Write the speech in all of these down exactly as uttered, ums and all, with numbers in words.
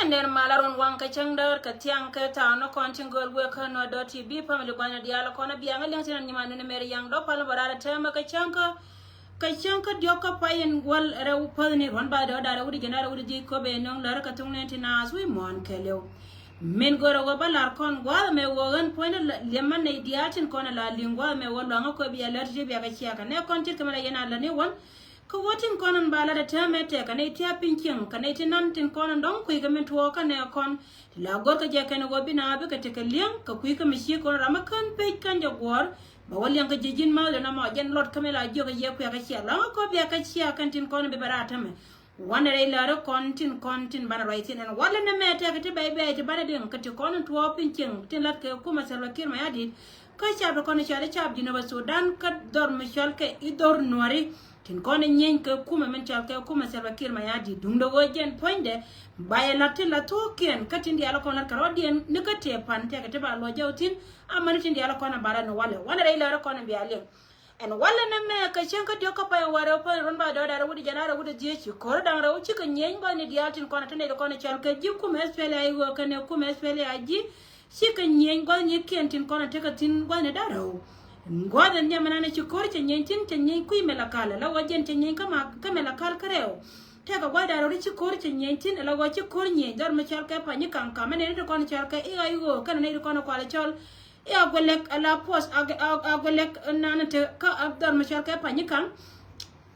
Ner mal a run waŋ kɛ cäŋ däär kɛ thiaŋ kɛ thaw ni kɔn tin göl wek kä Nuer dot T V family gua̱n diaal kɔn a biaŋ a liɛŋ tin an nyiman ni mɛr yaŋ dɔp pal ni bä raar a täämɛ kɛ cäŋ kä kɛ cäŋ kä diɔk kä pay in guäl rɛw päth ni ruɔ̱n ba dɔɔda rɛw di jɛn a rɛw di ji̱ köp ɛ nöŋ lär kɛ thuŋ ni tin a as wi̱i̱ muɔ̱ɔ̱n kɛ liw. Min görä wä bä lar kɔn gua̱a̱th mɛ wä ɣän puɔ̱ny ni liɛmä nɛy diaal tin kɔn a la li̱ŋ gua̱a̱th mɛ wä luaŋä köp yɛ lär ti ti biakɛ ciakä nɛ kɔn cit kɛ mɛ la yɛn a lär ni wän. Kä wä tin kɔn in ba lat a täämɛ tɛk kɛ nɛy tia̱a̱ piny cieŋ kɛ nɛy ti nan tin kɔn in dɔ̱ŋ kui̱ kɛ min tuɔɔk kä nɛ kɔn. Ti la go̱r kä jɛ kɛn wä bi na bi kɛ tekɛ li̱eŋ kɛ kui̱ kä mi ci kɔn ram a kän pec kän jɛ guɔ̱ɔ̱r. Bɛ wä liɛŋ kä ji̱ ji̱n mäth dee na mɔ jɛn luɔt kä mi la jiök kɛ yɛ kui̱ kɛ ciɛ lɔ̱ŋ kä bia kɛ ciɛ kɛn tin kɔn in bi bɛ raar täämɛ. Wanɛ rɛy lääri kɔn tin kɔn tin banɛ ruac thin ɛn walɛ ni mɛ tɛk ti bɛy bɛy ti banɛ diŋ kä ti kɔn in tuɔɔk piny cieŋ tin lat kɛ kumɛ Salva Kiir Mayardit. Kä cap ti kɔn in cɔal i̱ cap Jinubä Sudan kä dhɔr mi cɔal kɛ i̱ dhɔr Nuäri. Tin kɔn in nyieny kɛ kumɛ min cɔal kɛ kumɛ Salva Kiir Mayardit duŋdɛ ɣöö jɛn puɔ̱nydɛ. Bayɛ lat tin la thuɔ̱ɔ̱kiɛn kä tin diaal kɔn lat kɛ rɔ̱diɛn ni kä tëë pan tɛk ti ba luɔc jɔw thin. Amäni tin diaal kɔn in ba lat ni walɛ wanɛ rɛy lääri kɔn in bia liŋ. Ɛn walɛ ni mɛ kɛ cieŋ kä diɔk kä pay in wä rɛw päl ruɔ̱n ba dɔɔda rɛw wi̱cdɛ jɛn a rɛw wi̱cdɛ dhieec ci ko̱r da̱ŋ rɛw cikɛ nyieny gua̱thni diaal tin kɔn a te nɛy ti kɔn a cɔal kɛ ji̱ kumɛ S P L A I ɣöö kɛnɛ kumɛ S P L A I G. Cikɛ nyieny gua̱thnikiɛn tin kɔn a tekɛ thi̱n gua̱thni da̱ŋ rɛw. Gua̱th ɛn nhiam ɛnan ci ko̱r cɛ nyieny thi̱n cɛ nyieny kui̱ Malakal ala ɣöö jɛn cɛ nyieny kä ma kä Malakal kä rɛw. Tɛkɛ gua̱th da̱ŋ rɛw ti ci ko̱r cɛ nyieny thi̱n ala ɣöö ci ko̱r nyieny dhɔr mi cɔal kɛ Panyikaŋ kamɛ nɛy ti kɔn a cɔal kɛ i̱ ɣa̱c ɣöö kɛnɛ nɛy ti kɔn a kual a cɔl. I̱ Agwelek ala puɔth Agwelek nan te kä dhɔr mi cɔal kɛ Panyikaŋ.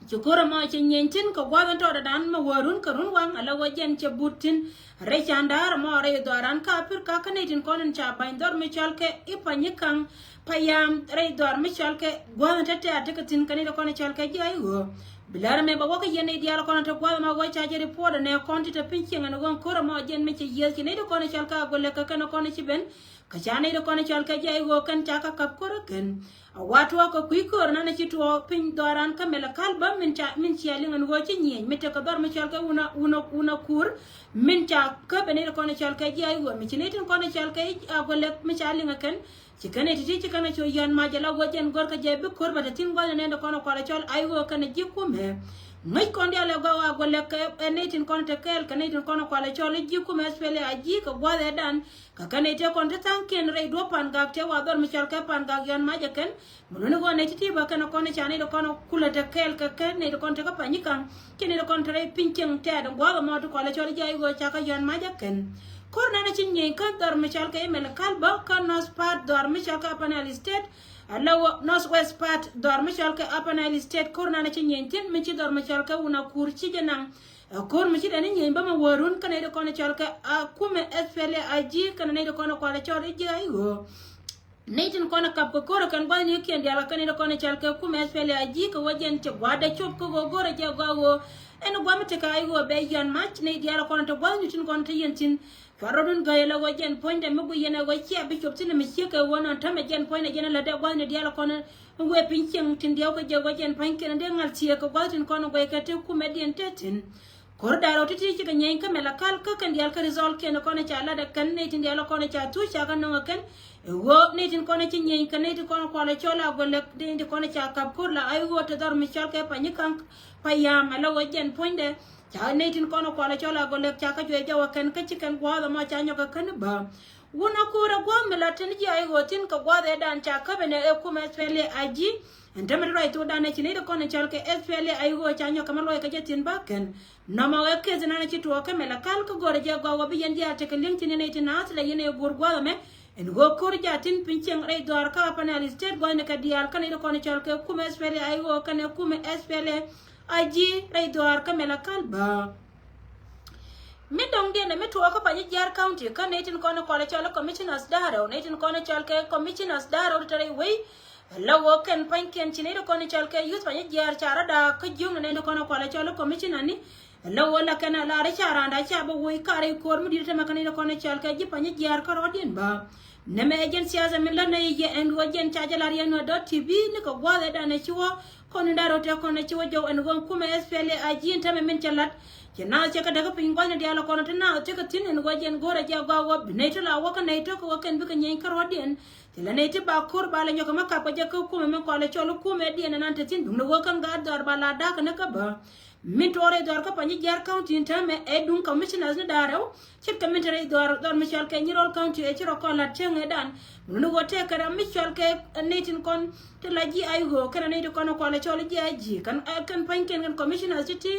Ci ko̱r ɛmɔ cɛ nyieny thi̱n kɛ gua̱th in tɔɔt ɛdan mɛ wä run kɛ run waŋ ala wä jɛn cɛ but thi̱n. Rɛy can da̱a̱r ɛmɔ rɛy dhɔaran kä Apirka kä nɛy tin kɔn in ca ba̱ny dhɔr mi cɔal kɛ i̱ Panyikaŋ. Payam rɛy dhɔaar mi cɔal kɛ gua̱th in te tɛ̈r tekɛ thi̱n kɛ nɛy ti kɔn in cɔal kɛ ji̱ ay ɣöö. Bi lär ɛmɛ bɛ wä kä yɛn nɛy diaal kɔn in te gua̱th ɛmɔ wä ca jɛ report ɛnɛ kɔn ti te piny cieŋ ɛn ɣöö ko̱r ɛmɔ jɛn mi cɛ yieth ci nɛy ti kɔn in cɔal kɛ Agwelek kɛ kɛn kɔn in ci ben. Kä ca nɛy ti kɔn cɔal kɛ ji̱ ay ɣöö kɛn ca kä kap ko̱r ɛ kɛn. A wa tuɔɔk kɛ kui̱ köör nan ci tuɔɔk piny dhɔran kä Malakal bä min ca min cia liŋ ɛn ɣöö ci nyieny mi tekɛ dhɔr mi cɔal kɛ wun a wun a wun a kur. Min ca käp ɛ nɛy ti kɔn cɔal kɛ ji̱ ay ɣöö mi ci nɛy tin kɔn cɔal kɛ Agwelek mi ca liŋ ɛ kɛn. Ci kɛn ɛ ti̱ti̱ ci kɛn ɛ cu yɔ̱a̱n mac ala ɣöö jɛn gɔ̱r kɛ jɛ bi ko̱r bä te thi̱n gua̱th ɛ nɛn ti kɔn kualɛ cɔl ay ɣöö kɛn ɛ ji̱ kumɛ. Ŋäc kɔn diaal ɛ gɔaa Agwelek ɛ nɛy tin kɔn te kɛɛl kɛ nɛy tin kɔn kualɛ cɔl i̱ ji̱ kumɛ S P L A I G kɛ gua̱th ɛ dan. Kä kɛn nɛy tëë kɔn ti tha̱a̱ŋkiɛn rɛy duɔ̱p Pangak tëë wa dhɔr mi cɔal kɛ Pangak yɔ̱a̱n mac ɛ kɛn. Mi luni ɣöö nɛy ti ti bä kɛn kɔn ca nɛy ti kɔn kulɛ te kɛɛl kɛ kɛn nɛy ti kɔn te kä Panyikaŋ. Ci nɛy ti kɔn te rɛy piny cieŋ tɛɛt in gua̱a̱th ɛmɔ ti kɔn la cɔl i̱ ji̱ ay ɣöö ca kɛ yɔ̱a̱n mac ɛ kɛn. Ko̱r nɛn ci nyieny kä dhɔr mi cɔal kɛ i̱ Malakal bä kä North Part dhɔr mi cɔal kɛ Upper Nile State. Ala wä North West Part dhɔr mi cɔal kɛ Upper Nile State ko̱r nɛn ci nyieny thi̱n mi ci dhɔr mi cɔal kɛ wun a kur ci jɛ naŋ. Ɛ ko̱r mi ci dɛn i̱ nyieny bä mɛ wä run kä nɛy ti kɔn cɔal kɛ a kumɛ S P L A I G kɛnɛ nɛy ti kɔn kualɛ cɔl i̱ ji̱ ay ɣöö. Nɛy tin kɔn kap kɛ ko̱r kɛn gua̱thnikiɛn diaal kɛ nɛy ti kɔn cɔal kɛ kumɛ S P L A I G kɛ wä jɛn cɛ gua̱a̱dɛ cop kä ɣöö go̱rɛ jɛ gɔaa ɣöö. Ɛn gua̱a̱th mi tekɛ ay ɣöö bɛ yɔ̱a̱n mac nɛy diaal kɔn te gua̱thni tin kɔn te yɛn thi̱n. Cuarɛ run gäi la ɣöö jɛn puɔ̱nydɛ mi guic yɛn ɛ ɣöö cia bi cop thi̱n ɛmɛ ciek kɛ ɣöö nɔn täämɛ jɛn puɔ̱nydɛ jɛn ɛ lätdɛ gua̱thni diaal kɔn. Wee piny cieŋ tin diɛw kä jɛ gua̱c ɛn pa̱ny kɛn dee ŋa̱l thieek kɛ gua̱th tin kɔn gua̱c kɛ te kumɛ diɛn te thi̱n. Ko̱r da̱ŋ rɛw ti̱ti̱ cikɛ nyieny kä Malakal kä kɛn diaal kä result kiɛn kɔn ca lat ɛ kɛn nɛy tin diaal kɔn ca thuc ca kɛ nɔŋ ɛ kɛn. Ɛ ɣöö nɛy tin kɔn ci nyieny kɛ nɛy tin kɔn kualɛ cɔl Agwelek nɛy tin kɔn ca kap ko̱r la ay ɣöö te dhɔr mi cɔal kɛ Panyikaŋ. Payam ɛ la ɣöö jɛn puɔ̱nydɛ. Ca nɛy tin kɔn kualɛ cɔl Agwelek ca kä juɛ jɔw ɛ kɛn kä ci kɛn gua̱a̱th ɛmɔ ca nyɔk ɛ kɛn i̱ bä. Wun a ko̱r ɛ gua̱a̱th mi la tin ji̱ ay ɣöö thi̱n kɛ gua̱a̱th ɛ dan ca käp ɛn ɛ kumɛ S P L A I G. Ɛn tämɛ ti ruac thokdan ɛ ci nɛy ti kɔn ɛ cɔl kɛ S P L A I ɣöö ca nyɔk kɛ mɛ luɔc kɛ jɛ thi̱n bä kɛn. Nɔmɔ ɛ keth nan ci tuɔɔk kä Malakal kä go̱rɛ jɛ gɔaa wä bi yɛn diaal tekɛ li̱eŋ thi̱n yɛn ɛ ti naath lɛ yɛn ɛ go̱r gua̱a̱th ɛmɛ. Ɛn ɣöö ko̱r jaat thi̱n piny cieŋ rɛy dhɔaar kä Upper Nile State gua̱thni kɛ diaal kä nɛy ti kɔn ɛ cɔl kɛ kumɛ S P L A I ɣöö kɛnɛ kumɛ S P L A I G rɛy dhɔaar kä Malakal bä. Mi dɔ̱ŋdiɛn ɛ mi tuɔɔk kä Panyijiar County kä nɛy tin kɔn kualɛ cɔl commissioners da̱rɛw nɛy tin kɔn cɔl kɛ commissioners da̱rɛw ti te rɛy wei. La wä kɛn pa̱nykiɛn ci nɛy ti kɔn cɔl kɛ youth Panyijiar ca rɔ̱da kä jiökni nɛy ti kɔn kualɛ cɔl commissioner ni. La wä la kɛn a lar ca randa ca bä woi karɛ ko̱r mi di̱t tämɛ kä nɛy ti kɔn cɔl kɛ ji̱ Panyijiar kä rɔ̱diɛn bä. Nɛmɛ ɛ jɛn siasa min la nɛy yɛ ɛn wä jɛn ca jɛ lar yɛn wä dɔ̱t T V ni kɛ gua̱a̱th ɛ danɛ ci wä. Kɔn in da̱r rɔ tɛk kɔn ci wä jɔw ɛn ɣöö kumɛ S P L A I G in tämɛ min cɛ la̱t. Cɛ naath cɛ kɛ däk piny gua̱thni diaal kɔn ti naath cɛ kɛ thi̱n ɛn ɣöö jɛn go̱o̱rɛ jɛ gɔaa wä bi nɛy ti la wä kä nɛy tɔ̱ kɛ wä kɛn bikɛ nyieny kä ruɔ̱diɛn. Thilɛ nɛy ti ba ko̱r ba lɛ nyɔk kɛ mi kap kɛ jɛ kä kumɛ mi kɔalɛ cɔl kumɛ diɛn ɛnan te thi̱n duŋdɛ wä kɛn gaat dhɔaar ba la da̱k kɛ ni kä bä. Min tuɔɔk rɛy dhɔaar kä Panyijiar County in täämɛ ɛ duŋ commissioners ni da̱ŋ rɛw. Ce̱tkɛ min te rɛy dhɔaar, dhɔaar mi cɔal kɛ Nyirol County ɛ ci rɔ kɔn la̱t cäŋ ɛ dan. Min ni ɣöö tëëkɛ ram mi cɔal kɛ nɛy tin kɔn ti la ji̱ ay ɣöö kɛnɛ nɛy ti kɔn kualɛ cɔl ji̱ ay ji̱ kɛn, ɛ, kɛn pa̱nykiɛn kɛn commissioners ti ti.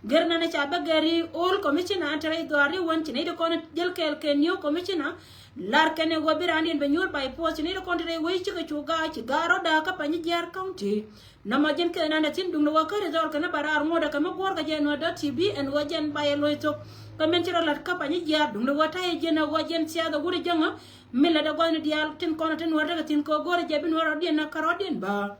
Gɛr nanɛ ca bä gɛr i̱ old commissioner ɛn te rɛy dhɔaar i̱ wän ci nɛy ti kɔn jäl kɛɛl kɛ new commissioner. Lar kɛn ɛ ɣöö bi raandiɛn bɛ nyuur by force ci nɛy ti kɔn te rɛy wec cikɛ cu ga̱a̱c ci ga̱a̱ rɔ̱da kä Panyijiar County. Nɔmɔ ji̱n kɛ nandɛ thi̱n duŋdɛ wä kä result kɛn bɛ raar ŋuɔ̱tdɛ kɛ mi guɔ̱ɔ̱rkɛ jɛ Nuäär dot T V ɛn ɣöö jɛn ba yɛ lo̱c thok. Kɛ min ci rɔ la̱t kä Panyijiar duŋdɛ wä ta̱yɛ ji̱n ɛ ɣöö jɛn thiath ɛ wut ɛ jäŋä. Mi lätdɛ gua̱thni diaal tin kɔn ɛ te Nuäär tekɛ thi̱n kɛ ɣöö go̱o̱rɛ jɛ bi Nuäär rɔ̱diɛn näk kärɔ̱diɛn bä.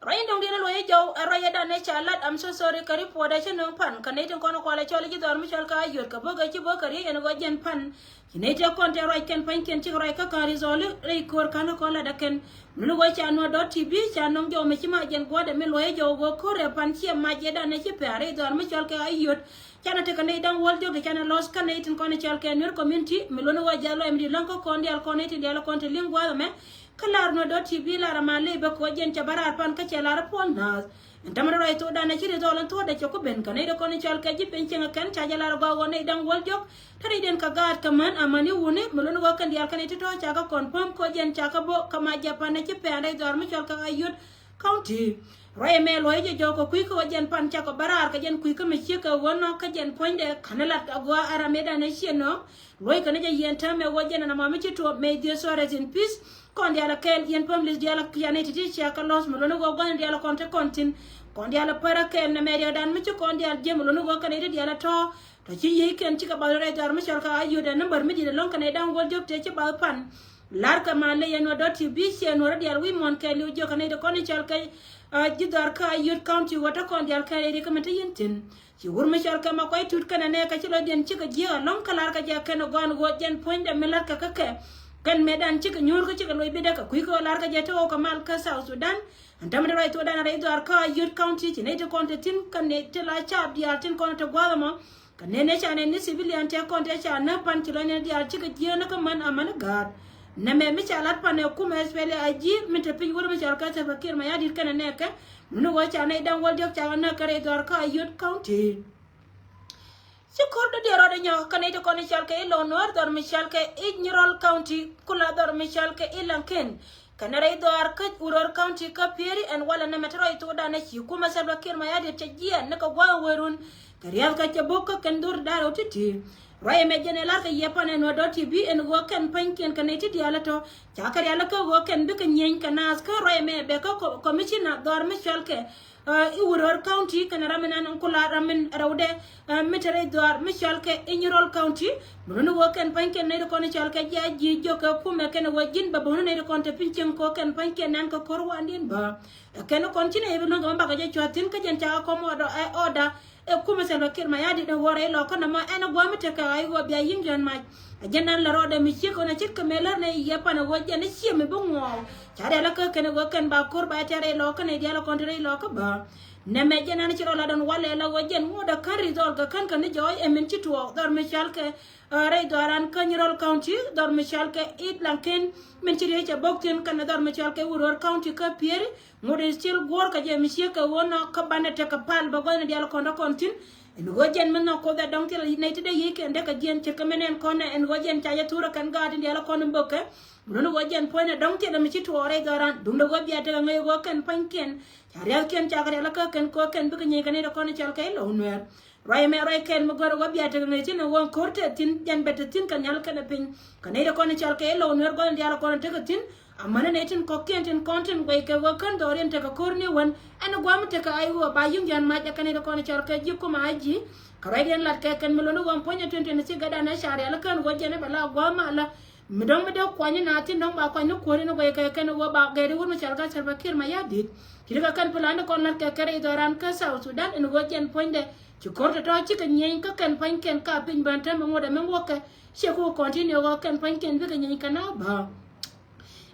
Ruac in dɔ̱ŋdiɛn ɛ luɔc ɛ jɔw ɛ ruac ɛ danɛ ca lat, I'm so sorry, kɛ report ɛ cä nöŋ pan kɛ nɛy tin kɔn ɛ kualɛ cɔl ji̱ dhɔaar mi cɔl kɛ Ayod kɛ bok ɛ ci bok kɛ riey ɛn ɣöö jɛn pan. Ci nɛy tëë kɔn tëë ruac kɛn pa̱nykiɛn cikɛ ruac kä ka̱n result rɛy ko̱r ka̱n kɔn lat ɛ kɛn. Min ni ɣöö ca Nuäär dot T V ca nɔŋ jɔw mi ci mac jɛn gua̱a̱th ɛ mi luɔ̱c ɛ jɔw ɣöö ko̱r ɛ pan ciɛ mac ɛ danɛ ci pɛ̈ɛ̈r rɛy dhɔaar mi cɔl kɛ Ayod. Canɛ tekɛ nɛy da̱ŋ wäl diɔ̱k ti canɛ lɔs kä nɛy tin kɔn ɛ cɔal kɛ Nuer community mi luɔ̱n ni ɣöö jɛ luɔc mi di̱t lɔ̱ŋ kä kɔn diaal kɔn nɛy tin diaal kɔn te li̱ŋ gua̱a̱th ɛmɛ. Kä lar Nuäär dot T V lar ama ley bä kɛ ɣöö jɛn cɛ bä raar pan kä cɛ lar puɔl naath. Ɛn tämɛ rɔ ruac thokdan ɛ ci result ɛn thuɔ̱ɔ̱dɛ cɛ ku ben kɛ nɛy ti kɔn cɔal kɛ ji̱ piny cieŋ ɛ kɛn ca jɛ lar gɔaa ɣöö nɛy da̱ŋ wäl diɔ̱k. Te rɛydiɛn kɛ gaat kɛ män amäni wuni mi luni ɣöö kɛn diaal kɛn i̱ ti tɔ̱ ca kɛ confirm kɛ ɣöö jɛn ca kɛ bok kɛ mac jɛ pan ɛ ci pɛn rɛy dhɔaar mi cɔal kɛ Ayod County. Ruac ɛmɛ luɔ̱c jɛ jɔk kɛ kui̱ kä ɣöö jɛn pan ca kɛ bä raar kɛ jɛn kui̱ kä mi ciek kɛ ɣöö nɔ kä jɛn puɔ̱nydɛ ka̱n lat agɔaa ɛ ram ëëdan ɛ ciɛ nɔ. Luɔ̱c kɛn jɛ yɛn täämɛ ɣöö jɛn ɛn ɛmɔ mi ci tuɔɔk, may their soul rest in peace. Kɔn diaal ɛ kɛɛl yɛn families diaal ɛ kian ɛ ti̱ti̱ cia kɛ lo̱th mi luɔ̱ni ɣöö gua̱n diaal ɛ kɔn te kɔn thi̱n. Kɔn diaal ɛ pär ɛ kɛɛl nɛmɛ riɛkdan mi ci kɔn diaal jiɛm mi luɔ̱ni ɣöö kɛn ɛ ti diaal ɛ tɔ̱. Tɔ ci yiëëc kɛn cikɛ bath rɛy dhɔaar mi cɔl kɛ Ayod ɛ number mi di̱t ɛlɔ̱ŋ kɛn ɛ da̱ŋ wäl diɔ̱k tëë ci bath pan. Lar kɛ ma ley ɛn Nuäär dot T V ciɛ Nuäär diaal wi̱i̱ muɔ̱ɔ̱n kɛɛliw jiök kɛn ɛ ti kɔn i̱ cɔl kɛ, ɛ, ji̱ dhɔaar kä Ayod County wä te kɔn diaal kɛɛl ɛ ri kä mi te yɛn thi̱n. Ci wur mi cɔl kɛ ma kuay tut kɛn ɛ nɛ kɛ ci lɔcdiɛn cikɛ jiääk ɛlɔ̱ŋ kä lar kɛ jɛ kɛn ɛ gɔaa ɛn ɣöö jɛn puɔ̱nydɛ mi lar kɛ kä kɛ. Kɛn mëëdan cikɛ nyuur kä cikɛ loc bitdɛ kɛ kui̱ kɛ ɣöö lar kɛ jɛ te ɣɔw kɛ mal kä South Sudan. Ɛn tämɛ ti ruac thokdan rɛy dhɔaar kä Ayod County ci nɛy ti kɔn te thi̱n kä nɛy ti la caap diaal tin kɔn te gua̱a̱th ɛmɔ. Kɛ nɛn ɛ ca nɛn ni civilian tëë kɔn tëë ca näk pan ci lɔcni diaal cikɛ jiääk ni kä män amäni gääk. Nɛmɛ mi ca lat pan ɛ kumɛ S P L A I G min te piny wut mi cɔal kɛ Salva Kiir Mayardit kɛnɛ nɛɛkɛ. Min ni ɣöö ca nɛy da̱ŋ wäl diɔ̱k ca kɛ näk kɛ rɛy dhɔaar kä Ayod County. Ci ko̱r dɔ̱diɛn rɔɔdɛ nyɔk kä nɛy ti kɔn i̱ cɔal kɛ i̱ Lou Nuer dhɔr mi cɔal kɛ i̱ Nyirol County kula dhɔr mi cɔal kɛ i̱ Laŋken. Kɛnɛ rɛy dhɔaar kä Uror County kä Pieri ɛn walɛ nɛmɛ te ruac thokdan ɛ ci kumɛ Salva Kiir Mayardit cɛ jiɛɛn ni kɛ gua̱a̱th ɛ wee run. Kɛ riath kä cɛ bok kä kɛn dhor da̱r ɛ wä ti̱ti̱. Ruac ɛmɛ jɛn ɛ lar kɛ yɛ pan ɛn Nuäär dot T V ɛn ɣöö kɛn pa̱nykiɛn kɛ nɛy ti diaal ɛ tɔ̱. Ca kɛ rial ɛ kä ɣöö kɛn bikɛ nyieny kɛ naath kä ruac ɛmɛ bɛ kä ko-, commissioner dhɔaar mi cɔal kɛ, ɛ, i̱ Uror County kɛnɛ ram mi nan kula ram mi rɛwdɛ, ɛ, mi te rɛy dhɔaar mi cɔal kɛ i̱ Nyirol County. Mi luni ɣöö kɛn pa̱nykiɛn nɛy ti kɔn i̱ cɔal kɛ ji̱ a ji̱ jiök kɛ kumɛ kɛn ɛ ɣöö ji̱n bɛ bo̱o̱ni nɛy ti kɔn te piny cieŋ kɛ ɣöö kɛn pa̱nykiɛn nan kɛ ko̱r wandiɛn bä. Ɛ kɛn kɔn ci nɛy bi luäŋ kɛ ma bakɛ jɛ cua̱th thi̱n kä jɛn ca kɔm ɔɔdɔ, ɛ, ɔɔda. Ɛ kumɛ Salva Kiir Mayardit ɛ wä rɛy lɔkä nɔmɔ ɛn ɛ gua̱a̱th mi tekɛ ɣa̱c ɣöö bia yi̱ŋ yɔ̱a̱n mac. Ɛ jɛn nan lɛ rɔɔdɛ mi ciek kɔn ɛ ce̱tkɛ mëë lär nɛ yɛ pan ɛ ɣöö jɛn ɛ ciɛ mi bi ŋuɔɔk. Ca rial ɛ kä kɛn ɛ ɣöö kɛn ba ko̱r ba ɛ tɛ̈r rɛy lɔkä nɛy diaal ɛ kɔn te rɛy lɔkä bä. Nɛmɛ jɛn nan ci rɔ la dɔn walɛ la ɣöö jɛn ŋot ɛ kän result kɛ kän kɛ ni jɔɔc ɛ min ci tuɔɔk dhɔr mi cɔal kɛ, ɛ, rɛy dhɔaran kä Nyirol County dhɔr mi cɔal kɛ i̱ Laŋken min ci riey cɛ bok thi̱n kɛnɛ dhɔr mi cɔal kɛ Uror County kä Pieri. Ŋot in still guɔ̱ɔ̱r kɛ jɛ mi ciek kɛ ɣöö nɔ kä banɛ tekɛ pal bɛ gua̱thni diaal kɔn rɔ kɔn thi̱n. Ɛn ɣöö jɛn mi nhɔk Kuoth ɛ dɔ̱ŋ thilɛ nɛy ti dee yiëë kɛn dee kɛ jiɛn ce̱tkɛ mi nɛn kɔn nɛ ɛn ɣöö jɛn ca jɛ thurɛ kɛn gaat in diaal kɔn in bäkɛ. Mi luni ɣöö jɛn puɔ̱nydɛ dɔ̱ŋ thilɛ mi ci tuɔɔk rɛy dhɔran duundɛ ɣöö bia tekɛ ŋäc ɣöö kɛn pa̱nykiɛn. Ca riathkiɛn ca kɛ rial kä kɛn kɛ ɣöö kɛn bikɛ nyieny kɛ nɛy ti kɔn in cɔal kɛ i̱ Lou Nuer. Ruac ɛmɛ ruac kɛn mi gɔ̱r ɛ wä bia tekɛ ŋäc thi̱n ɛ ɣöö ko̱r tëë thi̱n jɛn bɛ te thi̱n kɛ nhial kɛnɛ piny. Kɛ nɛy ti kɔn i̱ cɔal kɛ i̱ Lou Nuer gua̱thni diaal kɔn tekɛ thi̱n. Amäni nɛy tin kɔ̱kiɛn tin kɔn tin guɛc kɛ ɣöö kän dhɔriɛn tekɛ ko̱r ni wän. Ɛn ɛ gua̱a̱th mi tekɛ ɣa̱c ɣöö ba yi̱ŋ yɔ̱a̱n mac ɛ kɛn nɛy ti kɔn i̱ cɔal kɛ ji̱ kumɛ a ji̱. Kɛ ruacdiɛn lat kɛ kɛn mi luni ɣöö puɔ̱nyɛ twenty twenty-six gatdan ɛ ca rial kän ɣöö jɛn ɛ bɛ la gua̱a̱th malä. Mi dɔ̱ŋ mi dee kuany ni naath thi̱n dɔ̱ŋ ba kuany ni kuäär in guɛc kɛ kɛn ɣöö ba gɛɛt i̱ wut mi cɔal kɛ Salva Kiir Mayardit. Ci ri kɛ kɛn plan ti kɔn la̱t kɛ kɛ rɛy dhɔran kä South Sudan ɛn ɣöö jɛn puɔ̱nydɛ ci ko̱r tɔ̱tɔ̱ cikɛ nyieny kä kɛn pa̱nykiɛn ka piny bän täämɛ ŋot ɛmɛ wäkɛ. Ciɛ ku continue ɣöö kɛn pa̱nykiɛn bikɛ nyieny kɛ na bä.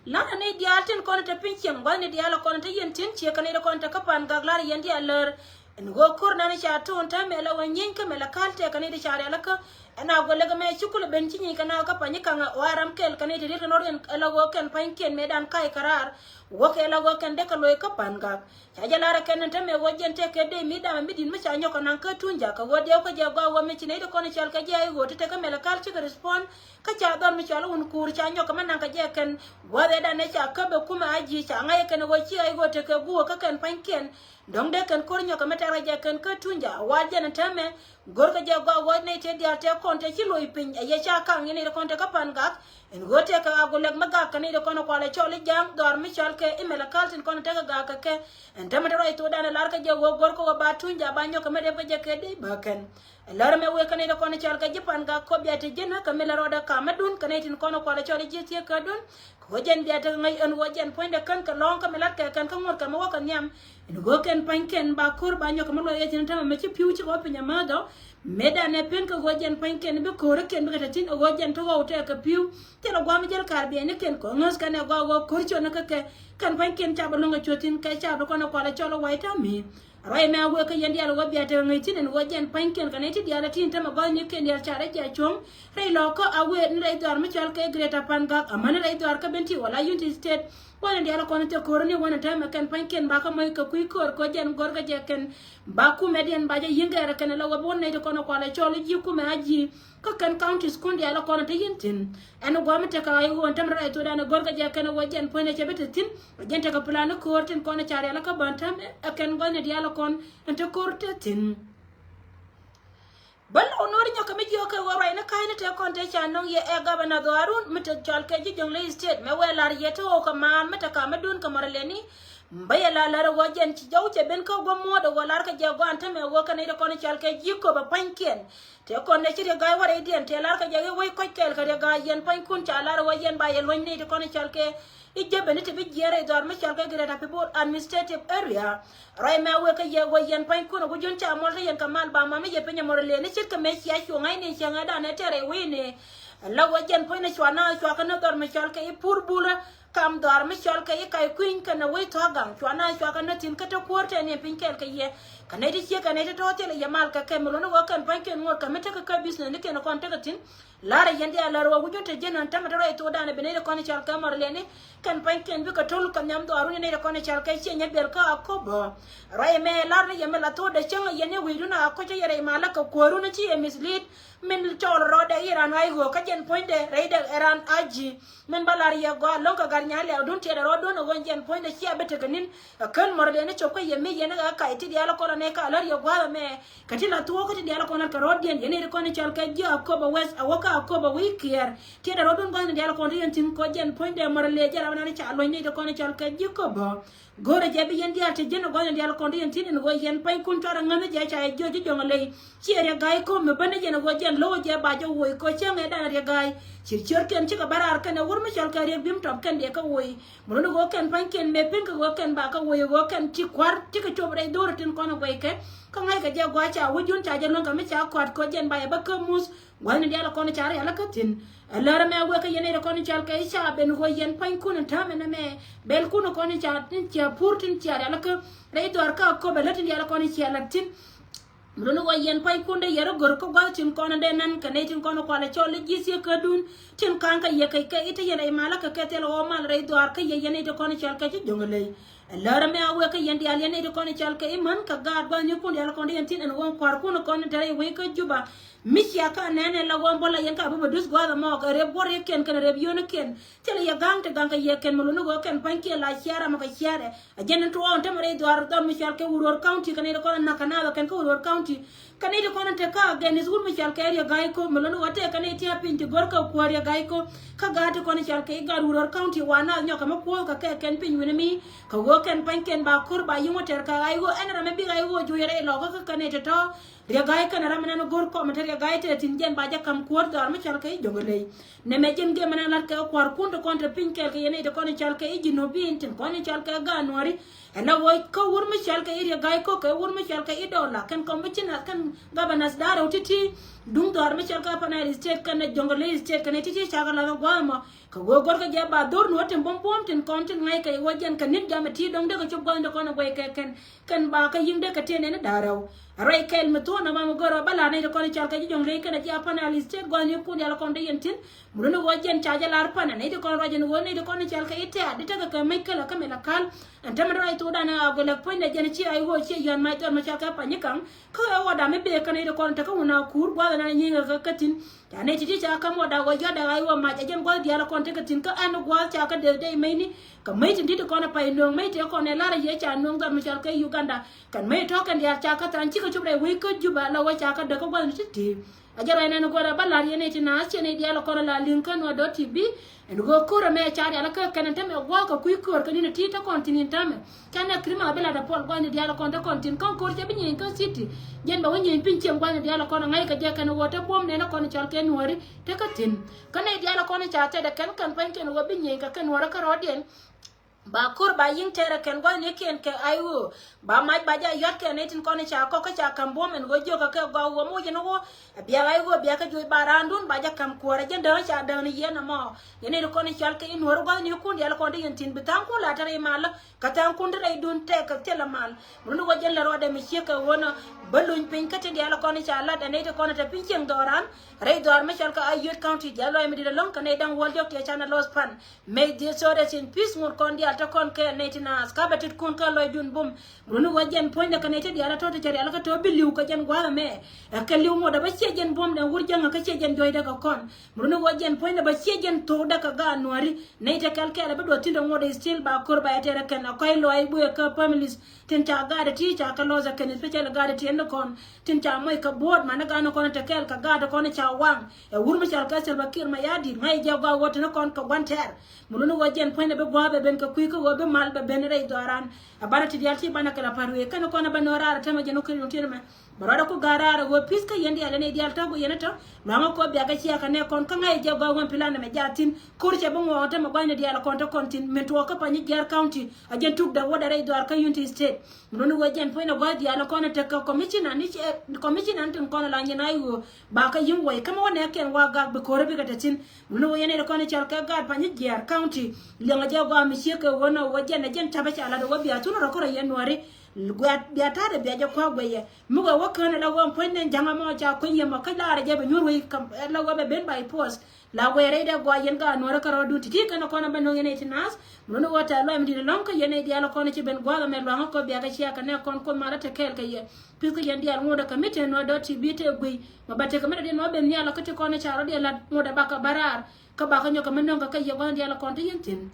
La̱rä ni diaal tin kɔn te piny cieŋ gua̱thni diaal kɔn te yɛn tin ciek kɛ ni ti kɔn te kä Pan Gak la̱rä yɛn diaal lär. Ɛn ɣöö ko̱r nani ca to̱o̱n täämɛ la wä nyieny kä mɛ la ka̱l tɛk kɛ ni ti ca rial kä. Ɛn a guɛ lɛ kɛ mɛ ci kulɛ ben ci nyieny kɛ na kä Panyikaŋ ɛ ɣɔaa ram kɛl kɛ ni ti riet kɛ nɔr yɛn ɛ la ɣöö kɛn pa̱nykiɛn mëëdan ka̱c kɛ raar. Wä kɛ la wä kɛn dee kɛ lo̱c kä Pan Gak. Ca jɛ lar ɛ kɛn ɛn täämɛ ɣöö jɛn tëëkɛ dee mi damɛ mi di̱t mi ca nyɔk kɛ naŋ kä Tunya kɛ ɣöö diɛw kä jɛ gɔaa ɣöö mi ci nɛy ti kɔn cɔal kɛ ji̱ IO ti tekɛ Malakal cikɛ respond. Kä ca dhɔr mi cɔal i̱ wun kuur ca nyɔk kɛ mi naŋ kɛ jɛ kɛn gua̱a̱th ëëdan ëë ca käp ɛ kumɛ IG ca ŋa̱c ɛ kɛn ɣöö ci IO tekɛ guuk kä kɛn pa̱nykiɛn. Dɔ̱ŋ dee kɛn ko̱r nyɔk kɛ mi tɛr kɛ jɛ kɛn kä Tunya. Wa jɛn ɛn täämɛ go̱rkɛ jɛ gɔaa ɣöö nɛy tëë diaal tëë kɔn tëë ci lo̱c piny ɛ yɛ ca kaŋ yɛn nɛy ti kɔn tëë kä Pan Gak. Ɛn ɣöö tëëkɛ ɣaa gulɛk mi gak kɛ nɛy ti kɔn kualɛ cɔl i̱ Ja̱a̱ŋ dhɔaar mi cɔal kɛ i̱ Malakal tin kɔn tëëkɛ gak kɛ kɛ. Ɛn täämɛ te ruac thokdan ɛ lar kɛ jɛ ɣöö go̱rkɛ ɣöö ba Tunya ba nyɔk kɛ mi rep kɛ jɛ kɛ dec bä kɛn. Ɛ lär ɛmɛ wëë kɛn nɛy ti kɔn cɔal kɛ ji̱ Pan Gak kɔ bia te ji̱n kä mi la rɔɔdɛ kamä dun kɛ nɛy tin kɔn kualɛ cɔl i̱ ji̱ thieekädun. Kɛ ɣöö jɛn bia tekɛ ŋäc ɛn ɣöö jɛn puɔ̱nydɛ kän kɛ lɔ̱ŋ kä mi latkɛ kɛn kä ŋuɔ̱t kɛ mi wä kɛ nhiam. Ɛn ɣöö kɛn pa̱nykiɛn ba ko̱r ba nyɔk kɛ mi luɔc ɛ thi̱n täämɛ mi ci pi̱w cikɛ wä piny amäth ɔ. Mëëdan ɛ pen kɛ ɣöö jɛn pa̱nykiɛn bi ko̱rikiɛn bikɛ te thi̱n ɛ ɣöö jɛn ti ɣɔw tɛɛk kɛ pi̱w. Thilɛ gua̱a̱th mi jäl kaar biɛynikiɛn kɛ ɣöö ŋäth kɛn ɛ gɔaa ɣöö ko̱r cɔnä kä kɛ kɛn pa̱nykiɛn ca bɛ luäŋ kɛ cuɔ̱th thi̱n kɛ ca bɛ kɔn ɛ kualɛ cɔl ɛ White Army. Ruac ɛmɛ a wëë kä yɛn diaal ɣöö bia tekɛ ŋäc thi̱n ɛn ɣöö jɛn pa̱nykiɛn kɛ nɛy ti diaal ɛ ti̱i̱n täämɛ gɔ̱a̱thnikiɛn diaal ca rɛy jiacuɔ̱ŋ. Rɛy lɔ̱ɔ̱kä a wëë ni rɛy dhɔaar mi cɔal kɛ Greater Pan Gak amäni rɛy dhɔaar kä Bentiu wala Unity State. Wanɛ diaal kɔn thil ko̱r ni wanɛ täämɛ kɛn pa̱nykiɛn ba kä mɔc kɛ kui̱ ko̱r kɛ jɛn go̱rkɛ jɛ kɛn ba kumɛdiɛn ba jɛ yi̱n gɛɛrɛ kɛn la wä bi wä nɛy ti kɔn kualɛ cɔl i̱ ji̱ kumɛ a ji̱. Kä kɛn counties kun diaal kɔn te yɛn thi̱n. Ɛn gua̱a̱th mi tekɛ ɣaa i̱ ɣöö ɛn täämɛ ruac thokdan ɛ go̱rkɛ jɛ kɛn ɛ ɣöö jɛn puɔ̱nydɛ cɛ bi te thi̱n. Jɛn tekɛ plan ni ko̱r tin kɔn ca rial kä bän täämɛ ɛ kɛn gua̱thni diaal kɔn ɛn te ko̱r te thi̱n. Bä lɔw no̱o̱ri nyɔk kɛ mi jiök kɛ ɣöö ruacni ka̱cni tëë kɔn tëë ca nɔŋ yɛ ɛ gabana dhɔaarun mi te cɔal kɛ ji̱ Jonglei State mɛ wëë la̱r yɛ te ɣɔw kɛ maan mi te kamädun kɛ mɔralɛni. Bä yɛ la lär ɛ ɣöö jɛn ci jɔw cɛ ben kä gua̱m muɔ̱ɔ̱t ɛ ɣöö la̱r kɛ jɛ gɔaa ɛn täämɛ ɣöö kɛ nɛy ti kɔn cɔal kɛ ji̱ köpɛ pa̱nykiɛn. Tëë kɔn nɛ ci Riek Gai wä rɛydiɛn tëë la̱r kɛ jɛ ɣöö wec kɔc kɛɛl kɛ Riek Gai yɛn pa̱nykuun ca la̱r ɣöö yɛn ba yɛ luɔ̱ny nɛy ti kɔn cɔal kɛ i̱ jepɛ ni ti bi jiɛɛr rɛy dhɔaar mi cɔal kɛ Greater Pibor Administrative Area. Ruac mɛ a wëë kä yɛ ɣöö yɛn pa̱nykun a ku jun ca muɔl te yɛn kɛ mal ba ma mi yɛ piny a mɔr lëë ni ce̱tkɛ mëë cia cuɔ̱ŋ ŋa̱cni cieŋ ɛ danɛ tɛr ɛ wi̱i̱ni. Ala ɣöö jɛn puɔ̱nyni cua naath cua kɛ ni dhɔr mi cɔal kɛ i̱ Pur Burä kam dhɔaar mi cɔal kɛ i̱ Ka̱c Kui̱ny kɛnɛ wec thɔ̱a̱ gaŋ cua naath cua kɛ ni thi̱n kä te kuäär tɛn yɛn piny kɛɛl kɛ yɛ. Kɛ nɛy ti ciek kɛ nɛy ti tɔ̱ thilɛ yɛ mal kɛ kɛ mi luɔ̱ni ɣöö kɛn pa̱nykiɛn ŋot kɛ mi tekɛ kä business ni kɛn kɔn tekɛ thi̱n. La̱rä yɛn diaal lär wä wi̱cdun te ji̱n ɣän tämɛ te ruac thokdan ɛ bi nɛy ti kɔn cɔal kɛ mɔr lëëni. Kɛn pa̱nykiɛn bikɛ to̱l kɛ nhiam dhɔaarun yɛn nɛy ti kɔn cɔal kɛ ciɛ nyɛ biɛl kä Akobo. Ruac ɛmɛ lar ni yɛ mi la thokdɛ cäŋ ɛ yɛn ni wi̱i̱dun Akobo cä yɛ rɛy malä kɛ kuäärun ci yɛ mislead. Min cɔɔl rɔɔdɛ iran ruac ɣöö kä jɛn puɔ̱nydɛ rɛydɛ iran aji̱. Min bä lar yɛ gɔaa lo̱ŋ kɛ gat nya̱a̱ lɛ̈ɛ̈kdun tiɛɛdɛ rɔɔdun ɛ ɣöö jɛn puɔ̱nydɛ cia bi tekɛ ni̱n. Ɛ kän mɔr lëëni cop kä yɛ mi yɛn ɛ ɣä kac ti diaal ɛ kɔn ɛ nɛy ka lär yɛ gua̱a̱th ɛmɛ. Kɛ ti la thuɔɔk kä ti diaal kɔn lat kɛ rɔɔdiɛn yɛn nɛy ti kɔn i̱ cɔal kɛ ji̱ Akobo West a wä kä Akobo wi̱i̱ kiɛɛr. Tiɛɛdɛ rɔɔdun gua̱thni diaal kɔn ti yɛn thi̱n kɔ jɛn puɔ̱nydɛ mɔr lëë jɛn ram nan i̱ ca luɔ̱ny nɛy ti kɔn i̱ cɔal kɛ ji̱ Akobo. Go̱o̱rɛ jɛ bi yɛn diaal ti ji̱n ɛ gua̱thni diaal kɔn ti yɛn thi̱n ɛn ɣöö yɛn pa̱nykun cuarɛ ŋäth jɛ ca yɛ jiöc ji̱ jɔŋ ley. Ciɛ Riek Gai ko̱ mi bäni jɛn ɛ ɣöö jɛn lo̱wä jɛ ba jɛ woc kɔ cäŋ ɛ danɛ Riek Gai. Cier cier kɛn cikɛ bä raar kɛn ɛ wur mi cɔal kɛ Riek Bim Tɔp kɛn dee kä woc. Mi run i̱ ɣöö kɛn pa̱ny kɛn mëë pin kɛ ɣöö kɛn ba kä wec ɣöö kɛn ti kua̱r ti kɛ cop rɛy dho̱r tin kɔn ɛ guɛc kɛ. Kä ŋa̱ckɛ jɛ gɔaa ca wi̱cdun ca jɛ luäŋ kɛ mi ca kɔa̱t kɛ ɣöö jɛn ba yɛ bä kä muth. Gua̱thni diaal kɔn ca rial kä thi̱n. Ɛ lär ɛmɛ wek kä yɛn nɛy ti kɔn cal kɛ i̱ ca ben ɣöö yɛn pa̱nykun ɛn täämɛ nɛmɛ. Bɛlkun kɔn ca tin cia pur tin cia rial kä rɛy dhɔaar kä Akobo lät tin diaal kɔn cia lat thi̱n. Mi run i̱ ɣöö yɛn pa̱nykun dee yɛr i̱ gör kä gua̱th tin kɔn dee nɛn kɛ nɛy tin kɔn kualɛ cɔl i̱ ji̱ thieekädun. Tin ka̱n kɛ yɛ kɛ kɛ i̱ te yɛn rɛy malä kɛ kɛ thil ɣɔw mal rɛy dhɔaar kä yɛ yɛn nɛy ti kɔn cɔal kɛ ci Jɔŋley. Ɛ lär ɛmɛ a wek kä yɛn diaal yɛn nɛy ti kɔn cɔal kɛ i̱ män kɛ gaat gua̱thnikun diaal kɔn dee yɛn thi̱n ɛn ɣöö kua̱rkun kɔn te rɛy wec kä Juba. Mi cia ka nɛn ɛ la ɣöö bä la yɛn ka bi bä duth gua̱a̱th ɛmɔ kɛ rep guɔ̱rikiɛn kɛn rep yio̱o̱nikiɛn. Thilɛ yɛ ga̱ŋ ti ga̱ŋ kɛ yɛ kɛn mi luni ɣöö kɛn pa̱nykiɛn la ciaar amɔ kɛ ciaarɛ. A jɛn in tuɔɔk in tämɛ rɛy dhuaar dhɔr mi cɔal kɛ Uror County kɛ nɛy ti kɔn in na̱k kɛ naath ɔ kɛn kä Uror County. Kɛ nɛy ti kɔn in te kä against wut mi cɔal kɛ Riek Gai Kok mi luni ɣöö tëë kɛ nɛy ti a piny ti go̱r kɛ kuäär Riek Gai Kok. Kä gaat ti kɔn in cɔal kɛ i̱ gaat Uror County wa naath nyɔk kɛ mi kuɔ̱ɔ̱k kɛ kɛ kɛn piny wi̱ni mi. Kɛ ɣöö kɛn pa̱nykiɛn ba ko̱r ba yi̱ŋ wä tɛr kɛ ɣa̱c ɣöö ɛn ram mi bi ɣa̱c ɣöö juɔc rɛy lɔkä kä kɛ nɛy ti tɔ̱. Riek Gai kɛnɛ ram mi nan go̱r kɔm te Riek Gai te thi̱n jɛn ba jɛ ka̱m kuäär dhɔaar mi cɔal kɛ i̱ Jɔŋley. Nɛmɛ jɛn gëë mi nan lat kɛ kua̱rkun ti kɔn te piny kɛɛl kɛ yɛn nɛy ti kɔn i̱ cɔal kɛ i̱ Jinubin tin kɔn i̱ cɔal kɛ gaat Nuäri. Ɛn a wä kä wur mi cɔal kɛ i̱ Riek Gai Kok kɛ wur mi cɔal kɛ i̱ Dɔla kɛn kɔm mi ci nath kɛn governors da̱rɛw ti̱ti̱. Duŋ dhɔaar mi cɔal kɛ Upper Nile State kɛnɛ Jɔŋley State kɛnɛ ti̱ti̱ cakɛ lath ɛ gua̱a̱th ɛmɔ. Kɛ ɣöö gɔ̱rkɛ jɛ ba dho̱r ni wä tin buɔ̱m buɔ̱m tin kɔn tin ŋa̱c kɛ wä jɛn kɛ ni̱n jam ɛ ti dɔ̱ŋ dee kɛ cop gua̱thni kɔn ɛ guɛc kɛ kɛn. Kɛn ba kä yi̱ŋ dee kɛ tiɛn ɛn da̱rɛw. Ruac kɛl mi thuɔ̱k nɔmɔ mi go̱rɛ bä la̱r nɛy ti kɔn i̱ cɔal kɛ ji̱ Jɔŋleny kɛnɛ ji̱ Upper Nile State gua̱thni kun diaal kɔn te yɛn thi̱n. Mi runi ɣöö jɛn ca jɛ la̱r panɛ nɛy ti kɔn ruac ɛn ɣöö nɛy ti kɔn i̱ cɔal kɛ i̱ tɛ̈t i̱ tekɛ kɛ mec kälä kä mɛ la ka̱l. Ɛn tämɛ ruac thokdan a gɔlɛ puɔ̱nydɛ jɛn ci a i̱ ɣöö ci yɔ̱a̱n mac dhɔr mi cɔal kɛ Panyikam. Kä ɣöö wä dam i̱ bëë kä nɛy ti kɔn tekɛ wun a kuur gua̱th ɛn an nyiŋ kɛ kä thi̱n. Ca nɛy ti ti ca ka̱m wä dak ɣöö yɔ̱a̱t dak a i̱ ɣöö mac ɛ jɛn gua̱th diaal kɔn tekɛ thi̱n kä ɛn gua̱th ca kä dee dee mecni. Kɛ mec tin di̱t ti kɔn a pay nööŋ mec tëë kɔn ɛ la̱r a yiëë ca nööŋ dhɔr mi cɔal kɛ Uganda. Kɛn mëë tɔ̱ kɛn diaal ca kä tha̱a̱ŋ cikɛ cop rɛy wec kä Juba la wä ca kä däk kä gua̱thni ti̱ti̱. A jɛ ruac nɛn go̱rɛ bä la̱r yɛn nɛy ti naath ciɛ nɛy diaal kɔn la li̱ŋ kä Nuer dot T V. Ɛn ɣöö ko̱r ɛmɛ ca rial kä kɛn ɛn tämɛ gua̱a̱th kɛ kui̱ köör kɛ ni̱n ti̱i̱ te kɔn thi̱n in tämɛ. Ca nɛ Kritmas bi lat ɛ puɔl gua̱thni diaal kɔn te kɔn thi̱n kä ko̱r cɛ bi nyieny kä city. Jɛn bɛ wä nyieny piny cieŋ gua̱thni diaal kɔn ɛ ŋa̱c kɛ jɛ kɛn ɣöö te buɔ̱m nɛn kɔn cɔl kɛ Nuääri te kä thi̱n. Kä nɛy diaal kɔn ca thɛt ɛ kɛn kɛn pa̱ny kɛn ɣöö bi nyieny kɛ kɛn Nuääri kä rɔɔdiɛn. Ba ko̱r ba yi̱ŋ tɛrɛ kɛn gua̱thnikiɛn kɛ I O. Ba mac ba ja yɔ̱t kɛ nɛy tin kɔn ca kɔk kä ca ka̱m buɔ̱m ɛn ɣöö jiökä kɛ gɔw ɣöö moc ɛn ɣöö. Bia I O bia kɛ juɔc ba raandun ba ja ka̱m kuäärä jɛn däŋ ca däŋ ni yɛn ɛmɔ. Yɛn nɛy ti kɔn cal kɛ in Nuäär gua̱thnikun diaal kɔn ti yɛn thi̱n bi tha̱a̱ŋ kun la te rɛy malä. Kä tha̱a̱ŋ kun te rɛydun tɛk kɛ thilɛ mal. Run ɣöö jɛn lɛ ruɔdɛ mi ciek kɛ ɣöö nɔ bä luny piny kä tin diaal kɔn ca lat ɛ nɛy ti kɔn te piny cieŋ dhɔran. Rɛy dhɔr mi cɔl kɛ Ayod County diaal lɔc mi dit ɛlɔ̱ŋ kɛ nɛy da̱ŋ wäl diɔ̱k tiɛ canɛ loth pan. Mëë dhieth thɔɔdɛ thi̱n pi̱th ŋot kɔn diaal te kɔn kɛ nɛy ti naath ka bɛ tet kun kä lɔcdun bum. Runi wä jɛn puɔ̱nydɛ kɛ nɛy ti diaal a tɔ̱ ti cɛ rial kä tɔ̱ bi li̱w kɛ jɛn gua̱a̱th ɛmɛ. Ɛ kɛ li̱w ŋot ɛ bä ciɛ jɛn buɔ̱mdɛ wur jäŋä kä ciɛ jɛn juɔ̱cdɛ kɛ kɔn. Runi wä jɛn puɔ̱nydɛ bä ciɛ jɛn thokdɛ kɛ gaat Nuääri nɛy te kɛl kɛɛl ɛ bi duɔth thi̱n rɛ ŋot ɛ still ba ko̱r ba ɛ tɛrɛ kɛn ɛ kɔc lɔaac buɛ kä families. Tin ca gaat ti ca kɛ lɔth ɛ kɛn especially gaat ti ɛn kɔn tin ca moc kɛ buɔt mani gaat ni kɔn te kɛɛl kɛ gaat kɔn ca waŋ. Ɛ wur mi cal kɛ Salva Kiir Mayardit ŋa̱c jɛ gɔaa wä tin kɔn kɛ gua̱n tɛɛr. Mi luni wä jɛn puɔ̱nydɛ bi gua̱a̱th bɛ ben kɛ kui̱ kä wä bi mal bɛ ben rɛy dhɔran. Ɛ banɛ ti diaal ti banɛ kɛ la pa̱t wee kɛn kɔn ɛ bɛ nööraar ɛ tämɛ jɛn wä kɛ yun tin mɛ. Bɛ ruacdɛ ku ga̱r raar ɛ ɣöö pi̱th kä yɛn diaal ɛn ɛ diaal ta̱ku yɛn ɛ tɔ̱. Luaŋä kɔ biakɛ ciɛ kɛ nɛ kɔn kä ŋa̱c jɛ gɔaa wä plan ɛmɛ jaathin. Ko̱r cɛ bi ŋuɔɔk tämɛ gua̱cni diaal kɔn te kɔn thin min tuɔɔk kä Panyi Jiɛɛr County. A jɛn tuk däk wädɛ rɛy dhuaar kä Unity State. Mi luni wee jɛn puɔ̱nydɛ gua̱a̱th diaal kɔn tekɛ commissioner ni cɛ commissioner ni tin kɔn la nyin a i̱ ɣöö ba kä yi̱ŋ wɛy kä mi wä nɛɛkiɛn wa gak bi ko̱r bikɛ te thi̱n. Mi luni wee yɛn ɛ kɔn cɔl kɛ gaat Panyi Jiɛɛr County. Liɛŋɛ jɛ gɔaa mi ciek kɛ ɣöö nɔ wee jɛn ɛ jɛn ca̱pɛ ca lat ɛ wee bia thun rɔ kärɔ yɛn Nuääri. Bia ta̱a̱dɛ bia jɛ kua̱k guɛyɛ mi wee wä kään ɛ la wee puɔ̱nydɛ ja̱ŋ ɛmɔ ca kueny yɛ mɔ kä laarɛ jɛ bɛ nyuur wei la wee bɛ ben by force. La wee rɛydɛ gɔaa yɛn gaat Nuäärä kärɔɔdun ti̱ti̱ kɛn kɔn a bɛ no̱ŋ yɛn nɛy ti naath. Mi luni wä tɛ̈th lɔac mi di̱t ɛlɔ̱ŋ kä yɛn nɛy diaal kɔn ci ben gua̱a̱th ɛmɛ luaŋä kɔ biakɛ ciɛ kɛ nɛ kɔn Kuoth malä te kɛɛl kɛ yɛ. Pi̱th kä yɛn diaal ŋotdɛ kɛ mi te Nuäär dɔ̱r ti bi te guiy. Ma ba tekɛ mi dɔ̱diɛn ma ben nhial kä ti kɔn ca rɔ̱diɛn lat ŋotdɛ bakɛ bä raar. Kä bakɛ nyɔk kɛ mi nöŋ kɛ kä yɛ gua̱a̱th diaal kɔn te yɛn thi̱n.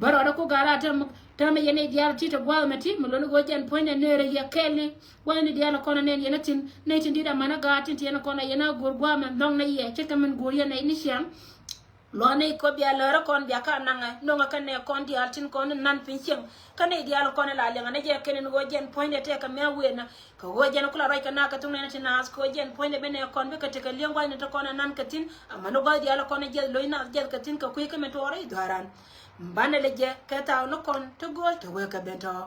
Bä rɔɔdɛ ku ga̱r raar te muk. Täämɛ yɛn nɛy diaal ti te gua̱a̱th ɛmɛ ti mi luni wä jɛn puɔ̱nydɛ nɛɛrɛ yɛ kɛɛl ni. Gua̱thni diaal kɔn a nɛn yɛn a thi̱n nɛy tin di̱t a man a gaat tin ti yɛn kɔn a yɛn a go̱o̱r gua̱a̱th mɛn nhɔk nɛy yɛ ce̱tkɛ min go̱o̱r yɛn nɛy ni ciaŋ. Lua̱k nɛy kɔ bia lärä kɔn bia ka naŋɛ no̱ŋɛ kɛ nɛ kɔn diaal tin kɔn nan piny cieŋ. Kä nɛy diaal kɔn a la liɛŋɛ nɛ jɛ kɛn in ɣöö jɛn puɔ̱nydɛ tɛkɛ mi a wëë nä kɛ ɣöö jɛn ku la ruac kɛ nak kɛ thuŋ nɛn ti naath kɛ ɣöö jɛn puɔ̱nydɛ bi nɛ kɔn bikɛ tekɛ li̱eŋ gua̱thni ti kɔn a nan kɛ thi̱n. Amäni gua̱th diaal kɔn a jiɛth lo̱c naath jiɛth kɛ thi̱n kɛ kui̱ kä min tuɔɔr rɛy dhua̱ran. Banɛ lɛ jɛ kɛ thaw ni kɔn ti go̱o̱l te wee kɛ ben tɔ̱.